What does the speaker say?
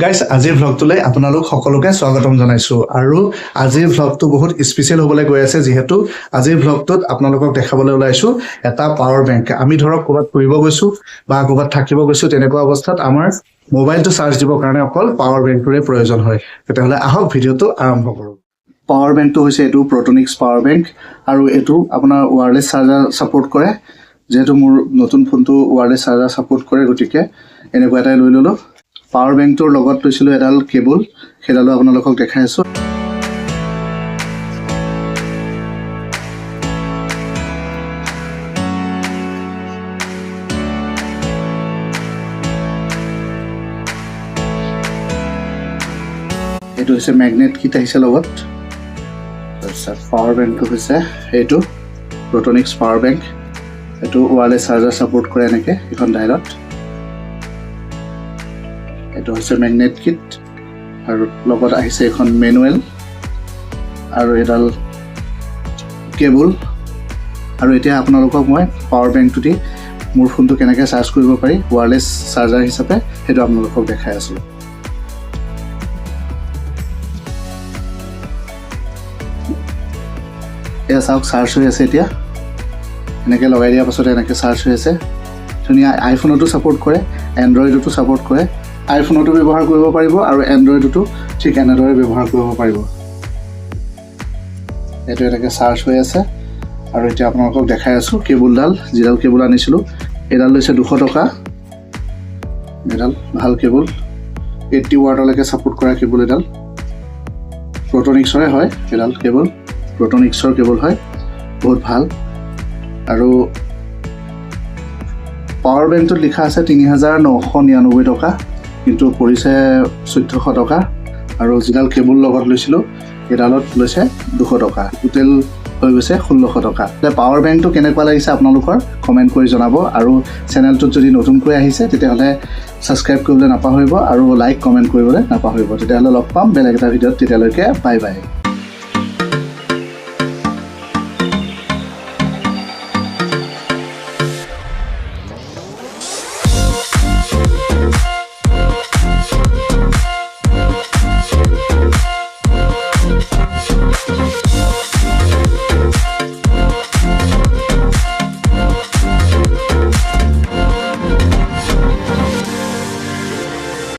গাইছ, আজিৰ ভ্লগটোলৈ আপোনালোক সকলোকে স্বাগতম জনাইছোঁ। আৰু আজিৰ ভ্লগটো বহুত স্পেচিয়েল হ'বলৈ গৈ আছে, যিহেতু আজিৰ ভ্লগটোত আপোনালোকক দেখাবলৈ ওলাইছোঁ এটা পাৱাৰ বেংক। আমি ধৰক ক'ৰবাত ফুৰিব গৈছোঁ বা ক'ৰবাত থাকিব গৈছোঁ, তেনেকুৱা অৱস্থাত আমাৰ মোবাইলটো চাৰ্জ দিবৰ কাৰণে অকল পাৱাৰ বেংকটোৰে প্ৰয়োজন হয়। তেতিয়াহ'লে আহক, ভিডিঅ'টো আৰম্ভ কৰোঁ। পাৱাৰ বেংকটো হৈছে এইটো প্ৰটনিক্স পাৱাৰ বেংক আৰু এইটো আপোনাৰ ৱায়াৰলেছ চাৰ্জাৰ ছাপোৰ্ট কৰে। যিহেতু মোৰ নতুন ফোনটো ৱায়াৰলেছ চাৰ্জাৰ ছাপোৰ্ট কৰে, গতিকে এনেকুৱা এটাই লৈ ল'লোঁ। পাৱাৰ বেংকটোৰ লগত লৈছিলোঁ এডাল কেবুল, সেইডালো আপোনালোকক দেখাই আছোঁ। এইটো হৈছে মেগনেট কিট আহিছে লগত। তাৰপিছত পাৱাৰ বেংকটো হৈছে এইটো প্ৰটনিক্স পাৱাৰ বেংক। এইটো ৱায়াৰলেছ চাৰ্জাৰ ছাপোৰ্ট কৰে এনেকৈ এইখন ডাইলত। এইটো হৈছে মেগনেট কিট আৰু লগত আহিছে এখন মেনুৱেল আৰু এডাল কেবুল। আৰু এতিয়া আপোনালোকক মই পাৱাৰ বেংকটো দি মোৰ ফোনটো কেনেকৈ চাৰ্জ কৰিব পাৰি ৱায়াৰলেছ চাৰ্জাৰ হিচাপে, সেইটো আপোনালোকক দেখাই আছোঁ। এয়া চাওক, চাৰ্জ হৈ আছে এতিয়া। এনেকৈ লগাই দিয়াৰ পাছত এনেকৈ চাৰ্জ হৈ আছে ধুনীয়া। আইফোনতো ছাপোৰ্ট কৰে, এণ্ড্ৰইডতো ছাপোৰ্ট কৰে। আইফোনতো ব্যৱহাৰ কৰিব পাৰিব আৰু এণ্ড্ৰইডতো ঠিক এনেদৰে ব্যৱহাৰ কৰিব পাৰিব। এইটো এনেকৈ চাৰ্জ হৈ আছে। আৰু এতিয়া আপোনালোকক দেখাই আছোঁ কেবুলডাল, যিডাল কেবুল আনিছিলোঁ, এইডাল লৈছে 200 টকা। এইডাল ভাল কেবুল, 80 ৱাটলৈকে ছাপোৰ্ট কৰা কেবুল। এডাল প্ৰটনিক্সৰে হয়। এইডাল কেবুল প্ৰটনিক্সৰ কেবুল হয়, বহুত ভাল। আৰু পাৱাৰ বেংকটোত লিখা আছে 3999 টকা, কিন্তু পৰিছে 1400 টকা। আৰু যিডাল কেবুল লগত লৈছিলোঁ, সেইডালত লৈছে 200 টকা। টোটেল হৈ গৈছে 1600 টকা। পাৱাৰ বেংকটো কেনেকুৱা লাগিছে আপোনালোকৰ কমেণ্ট কৰি জনাব। আৰু চেনেলটোত যদি নতুনকৈ আহিছে, তেতিয়াহ'লে ছাবস্ক্ৰাইব কৰিবলৈ নাপাহৰিব আৰু লাইক কমেণ্ট কৰিবলৈ নাপাহৰিব। তেতিয়াহ'লে লগ পাম বেলেগ এটা ভিডিঅ'ত। তেতিয়ালৈকে বাই বাই।